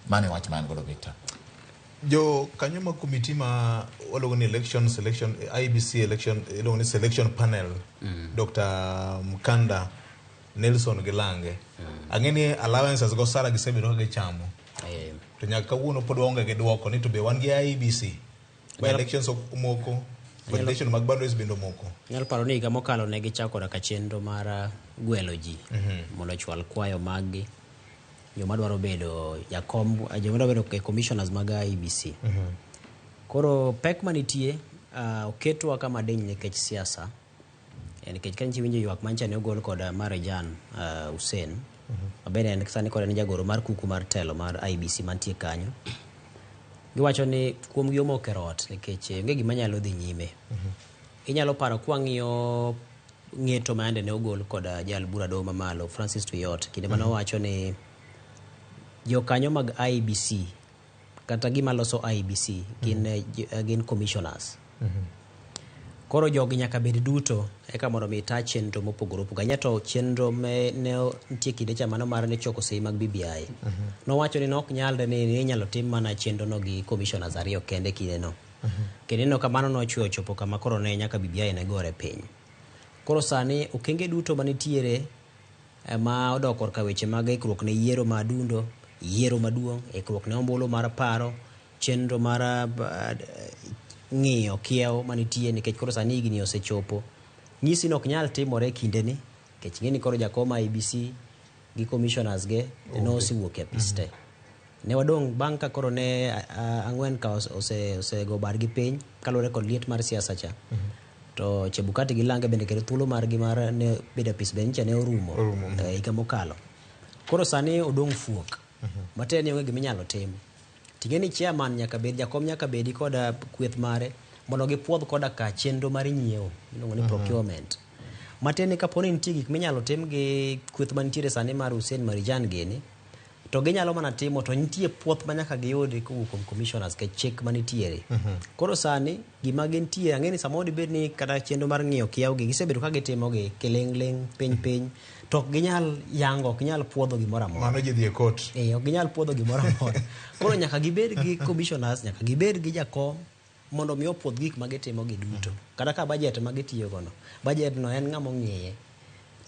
Mano e wach ma an godo Victor. Jo kanyo ma komiti ma waluongo ni election selection IEBC election iluongo ni selection panel Dr. Mkanda Nelson gi Lange ang'e ni allowances go sara gisebedo ka gichamo to nyaka kawuono pod waonge gi dwoko ni to be wan gi IEBC by elections ok omoko validation mag boundaries bende omoko. Anyalo paro ni higa mokalo ne gichako koda ka chenro mar gwelo ji mondo ochwal kwayo maggi joma dwaro bedo jakom joma dwaro bedo e commissioners mag IEBC. Koro pek manitie oketwa kama diny nikech siasa. Nikech ka nyicha iwinjo ywak mancha ne ogol kod Marijan Hussein ma bende en sani koro en jagoro mar kuku mar telo mar IEBC mantie kanyo. Giwacho ni kuom gi omoko e rot nikech onge gima nyalo dhi nyime. Inyalo paro kwang'iyo ng'eto ma yande ne ogol kod jal bura doho mamalo Francis Tuyot kinde mane owacho ni jokanyo mag IEBC kata gima loso IEBC gin, gin commissioners. Koro jogi nyaka bed duto eka mondo mi ta chenro mopogore opogore. Ahinya to chenro me ne nitie kinde cha mano mar ne choko sei mag BBI. Nowacho ni nok nyalre ni inyalo tim mana chenro no gi commissioners ariyo kende kinde no. Kendo ineno ka mano nochwe ochopo kama koro ne nyaka BBI ne gore piny. Koro sani okenge duto manitiere ma odok korka weche mag ikruok ne yiero ma adundo, yiero maduong', ikruok ne ombulu mar paro, chenro mar ng'iyo kiewo manitie nikech koro sani higni osechopo. Nyisi ni ok nyal timore e kindeni nikech ing'e ni koro jakom IEBC gi commissioners ge nosewuok e apis te. Ne wadong' bang' ka koro ne ang'wen ka osego badgi piny kaluwore kod liet mar siasa cha. To Chebukati gi Lange bende kendo thuolo margi mar ne bedo apis bende nyicha ne orumo higa mokalo. Koro sani odong' fuok. Matiende ni onge gima inyalo tim. Ting'e ni chairman nyaka bed, jakom nyaka bedi kod kweth mare mondo gipuodh koda ka chenro mar nyiewo miluongo ni procurement. Matiende ni kapo ni nitie gik minyalo tim gi kweth mantiere sani mar Hussein Marijan gini, to ginyalo mana timo to nitie puoth ma nyaka giyudi kowuok kuom commissioners ke chik manitiere. Koro sani gima gintie ang'e ni samoro dibed ni kata chenro mar ng'iyo kiewo gi gisebedo ka gitimo gi kiling'ling' piny piny to ok ginyal yango ok ginyal puodho gimoro amora. Mano ji dhi e court. Ok ginyal puodho gimoro amora. Koro nyaka gibed gi commissioners, nyaka gibed gi jakom mondo mi opuodh gik ma gitimo gi duto. Kata ka budget ma gitiyo go no, budget no en ng'ama ong'iye.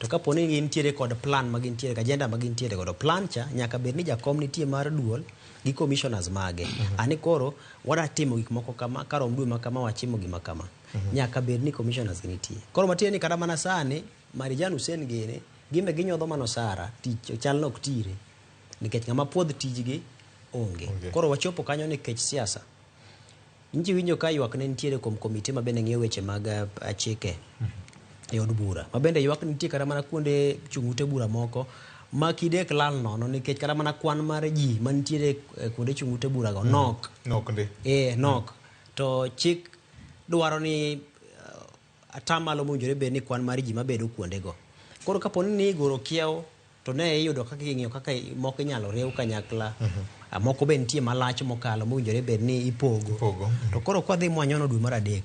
To kapo ni gintiere kod plan ma gintiere, agenda ma gintiere godo, plan cha nyaka bed ni jakom nitie mar duol gi commissioners mage. Ani koro wadwa timo gik moko kama, karom dwe ma kama wachimo gima kama. Nyaka bed ni commissioners gi nitie. Koro matiende ni kata mana sani, Marijan Hussein gini, gimbe ginyodho mana osara, tich chal nok tire. Nikech ng'ama puodh tijgi onge. Koro wachopo kanyo nikech siasa. Nchi winjo ka ywak ne nitiere kuom komiti ma bende ng'iyo weche mag chike e od bura. Ma bende ywak nitie kata mana kuonde chung' ute bura moko ma kidek lal nono nikech kata mana kwan mar ji mantiere kuonde chung' ute bura go nok. Nok ndi. Nok. To chik dwaro ni atamalo mowinjore bed ni kwan mar ji mabedo kuondego. Koro kapo ni igoro kiewo to ne iyudo kaka ing'iyo kaka moko inyalo riw kanyakla. Moko be nitie malach mokalo mowinjore bed ni ipogo. Ipogo. To koro kwadhi mwanyono dwe mar adek.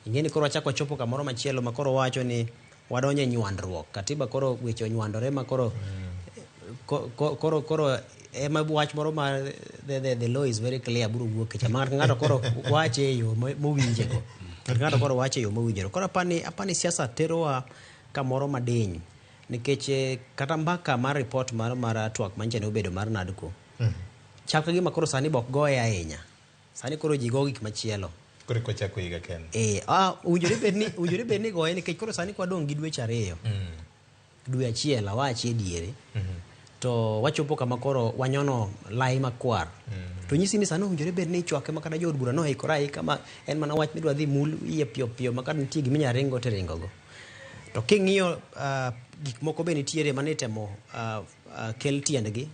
Ing'e ni koro wachako wachopo kamoro machielo ma koro wacho ni wadonjo e nywandruok. Katiba koro weche onywandore ma koro koro koro ema wach moro ma the law is very clear biro wuok e ma ng'ato koro wache e yo mowinjego. Ng'ato koro wache e yo mowinjore. Koro apani siasa terowa kamoro madiny nikech kata mbaka mar report mar twak manyicha ne obedo mar NADCO. Chal ka gima koro sani bok goye ahinya. Sani koro ji go gik machielo. Koro eka wachako higa kende. Owinjore bed ni goye nikech koro sani kwadong' gi dweche ariyo. Dwe achiel awachi e diere. To wachopo kama koro wanyono lai makwar. To nyisi ni sani owinjore bed ni ichwake ma kata jood bura noikore aika ma en mana wach midwa dhi mul iye piyo piyo ma kata nitie gima inyalo ringo to iringo go. To king'iyo gik moko be nitiere mane itemo kel tiendgi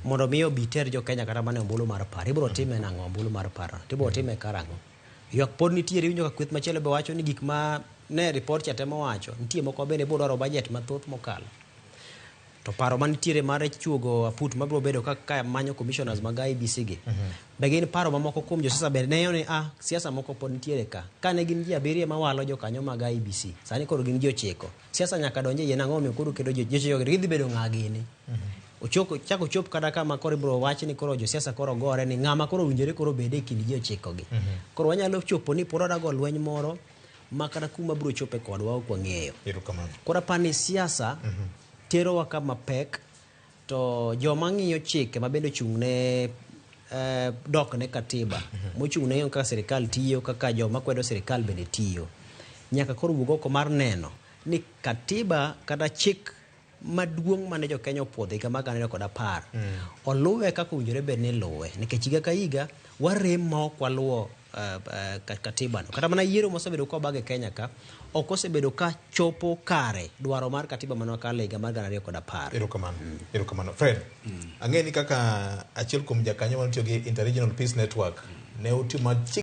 mondo mi obi ter jo Kenya kata mana e ombulu mar par. Ibiro time nang'o ombulu mar par? Tibiro time karang'o? Ywak pod nitiere, iwinjo ka kweth machielo be wacho ni gik ma ne report cha temo wacho, nitie moko bende biro dwaro budget mathoth mokalo. To paro manitiere mar chuogo aput mabiro bedo ka manyo commissioners mag IEBC gi. Be gin paro mamoko kuom josiasa bende neno ni siasa moko pod nitiere ka. Kane gin ji abiriyo mawalo jokanyo mag IEBC, sani koro gin ji ochiko. Siasa nyaka donje yie nang'o omiyo koro kedo ji ochiko gidhi bedo ng'a gini. Ochoko chako chop kata kama koro ibiro wach ni koro josiasa koro gore ni ng'ama koro owinjore koro obed e kind ji ochiko gi. Koro wanyalo chopo ni pod wadago lweny moro ma kata kuma biro chope kodwa ok wang'eyo. Erokamano. Koro apani ni siasa terowa kama pek to joma ng'iyo chike ma bende ochung' ne dok ne katiba mochung' ne kaka sirikal tiyo kaka joma kwedo sirikal bende tiyo nyaka koro wuog oko mar neno ni katiba kata chik maduong' mane jo Kenya opuodho higa mar 2010 oluwe kaka owinjore bed ni iluwe nikech higa ka higa warem ma ok waluwo katiba no. Kata mana yiero mosebedo kobago e Kenya ka ok osebedo ka chopo kare dwaro mar katiba mane wakalo higa mar 2010. Erokamano. Erokamano. Fred, ang'e ni kaka achiel kuom jakanyo manotiyo gi Interregional Peace Network ne utimo